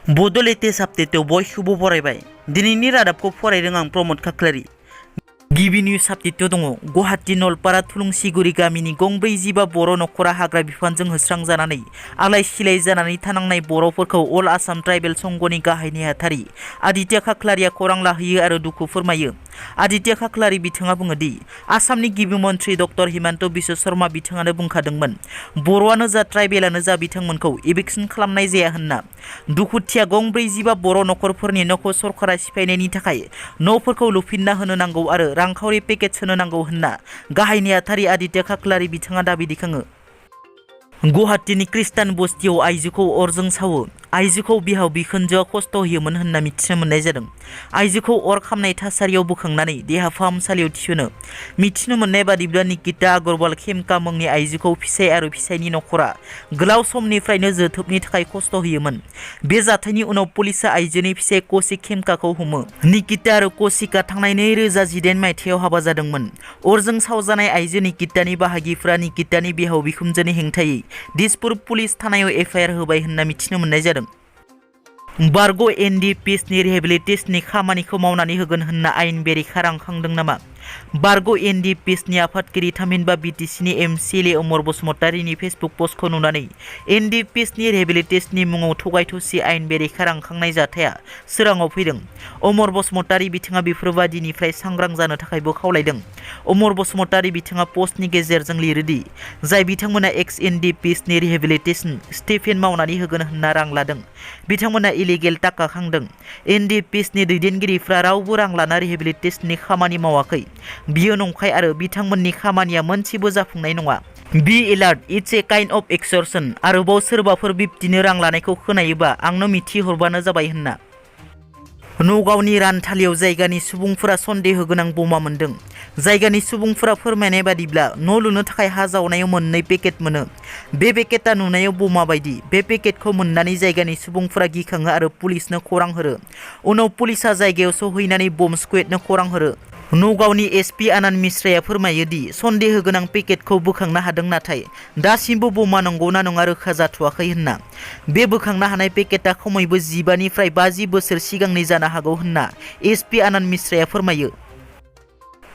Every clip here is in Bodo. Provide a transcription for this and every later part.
बड' लेटेस्ट आपडेटआव बयखौबो बरायबाय। दिनैनि रादाबखौ फरायदों आं प्रमद खाख्लारि। गिबि निउज आपडेटआव दङ गुवाहाटी नलपारा थुलुंसिगुरि गामिनि गंब्रै जिबा बर' नखरा हाग्रा बिफानजों होस्रांजानानै आलाय सिलाय जानानै थानांनाय बर'फोरखौ अल आसाम ट्राइबेल संघनि गाहाय नेहाथारि आदित्य खाख्लारिया खौरां लाहैयो आरो दुखु फोरमायो। आदित्य खाख्लारि बिथाङा बुङो दि आसामनि गिबि मन्त्रि डक्टर हिमन्त बिश्व शर्मा बिथाङानो बुंखादोंमोन बर'आनो जा ट्राइबेलानो जा बिथांमोनखौ इभिक्सन खालामनाय जाया होनना। दुखुथिया गंब्रै जिबा बर' नखरफोरनि न'खौ सरकारा सिफायनायनि थाखाय न'फोरखौ लुफिनना होनो नांगौ आरो रांखावरि पेकेज होनो नांगौ होनना गाहाय नेहाथारि आदित्य खाख्लारि बिथाङा दाबि दैखाङो। गुवाहाटीनि खृष्टान बस्तियाव आइजोखौ अरजों सावो। आइजोखौ बिहाव बिखुनजोआ खस्थ' होयोमोन होनना मिथिनो मोननाय जादों। आइजोखौ अर खामनाय थासारियाव बोखांनानै देहा फाहामसालियाव थिसनो। मिथिनो मोननाय बादिब्ला निकिता अग्रवाल खेमका मुंनि आइजोखौ फिसाय आरो फिसायनि नखरा गोलाव समनिफ्रायनो जोथोबनि थाखाय खस्थ' होयोमोन। बे जाथायनि उनाव पुलिसआ आइजोनि फिसाय कौशिक खेमकाखौ हमो। निकिता आरो कौशिकआ थांनाय 2018 मायथाइयाव हाबा जादोंमोन। अरजों सावजानाय आइजो निकितानि बाहागिफ्रा निकितानि बिहाव बिखुनजोनि हेंथायै दिसपुर पुलिस थानायाव एफआइआर होबाय होनना मिथिनो मोननाय जादों। बारग' एनडिपिएसनि रिहेबिलिटेसननि खामानिखौ मावनानै होगोन होनना आयेन बेरेखा रांखांदों नामा? बारग' एनडिपिएसनि आफादगिरि थामहिनबा बिटिसिनि एमसिएलए अमर बसुमतारीनि फेसबुक पस्टखौ नुनानै एनडिपिएसनि रिहेबिलिटेसननि मुङाव थगाय थसि आयेन बेरेखा रांखांनाय जाथाया सोराङाव फैदों। अमर बसुमतारी बिथाङा बेफोरबादिनिफ्राय सांग्रां जानो थाखायबो खावलायदों। अमर बसुमतारी बिथाङा पस्टनि गेजेरजों लिरोदि जाय बिथांमोना एक्स-एनडिपिएसनि रिहेबिलिटेसन स्टिपेन्ड मावनानै होगोन होनना रां लादों बिथांमोना इलिगेल टाका खांदों। एनडिपिएसनि दैदेनगिरिफ्रा रावबो रां लाना रिहेबिलिटेसननि खामानि मावाखै। बियो नंखाय आरो बिथांमोननि खामानिया मोनसेबो जाफुंनाय नङा। B alert, it's a kind of extortion. आरोबाव सोरबाफोर बिब्दिनो रां लानायखौ खोनायोबा आंनो मिथिहरबानो जाबाय होनना। नगावनि रानथालियाव जायगानि सुबुंफोरा सन्देह गोनां बमा मोन्दों। जायगानि सुबुंफोरा फोरमायनाय बादिब्ला न' लुनो थाखाय हा जावनायाव मोननै पेकेट मोनो। बे पेकेटआ नुनायाव बमा बायदि। बे पेकेटखौ मोननानै जायगानि सुबुंफोरा गिखाङो आरो पुलिसनो खौरां हरो। उनाव पुलिसआ जायगायाव सौहैनानै बम्ब स्क्वेडनो खौरां हरो। नगावनि एसपि आनन्द मिश्राया फोरमायो दि सन्देह गोनां पेकेटखौ बोखांनो हादों नाथाय दासिमबो बमा नंगौना नङा रोखा जाथ'वाखै होनना। बे बोखांनो हानाय पेकेटआ खमैबो 15 निफ्राय 50 बोसोर सिगांनि जानो हागौ होनना एसपि आनन्द मिश्राया फोरमायो।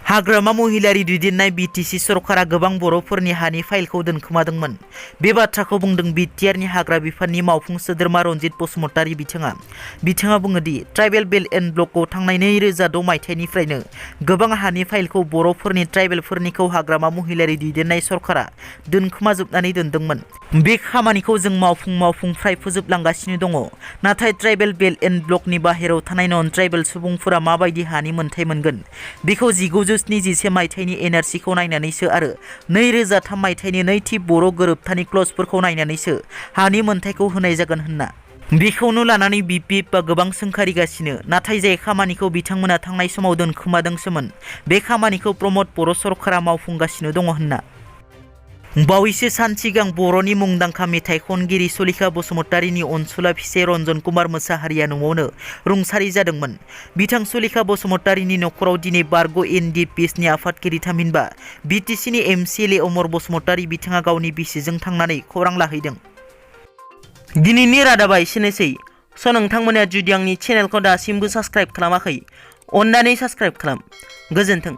हाग्रामा महिलारि दैदेननाय बिटिसि सरकारा गोबां बर'फोरनि हानि फाइलखौ दोनखोमादोंमोन। बे बाथ्राखौ बुंदों बिटिआरनि हाग्रा बिफाननि मावफुं सोद्रोमा रनजित बसुमतारी बिथाङा बुङो दि ट्राइबेल बेल्ट एन्ड ब्लकआव थांनाय 2006 मायथाइनिफ्रायनो गोबां हानि फाइलखौ बर'फोरनि ट्राइबेलफोरनिखौ हाग्रामा महिलारि दैदेननाय सरकारा दोनखोमाजोबनानै दोनदोंमोन। बे खामानिखौ जों मावफुं फ्राय फोजोबलांगासिनो दङ। नाथाय ट्राइबेल बेल्ट एन्ड ब्लकनि बाहेरायाव थानाय नन ट्राइबेल सुबुंफोरा माबायदि हानि मोन्थाय मोनगोन बेखौ 1971 मायथाइनि एनआरसिखौ नायनानैसो आरो 2003 मायथाइनि नैथि बर' गोरोबथानि क्लजफोरखौ नायनानैसो हानि मोन्थायखौ होनाय जागोन होनना। बेखौनो लानानै बिपिएफआ गोबां सोंखारिगासिनो। नाथाय जाय खामानिखौ बिथांमोना थांनाय समाव दोनखोमादोंसोमोन बे खामानिखौ प्रमद बर' सरकारा मावफुंगासिनो दङ होनना। बावैसो सान सिगां बर'नि मुंदांखा मेथाइ खनगिरि सलिखा बसुमतारीनि अनसुला फिसाय रन्जन कुमार मोसाहारिया न'आवनो रुंसारि जादोंमोन। बिथां सलिखा बसुमतारीनि नखराव दिनै बारग' एनडिपिएसनि आफादगिरि थामहिनबा बिटिसिनि एमसिएलए अमर बसुमतारी बिथाङा गावनि बिसिजों थांनानै खौरां लाहैदों। दिनैनि रादाबा एसेनोसै। नोंथांमोना जुदि आंनि चेनेलखौ दासिमबो साबस्क्राइब खालामाखै अन्नानै साबस्क्राइब खालाम। गोजोन्थों।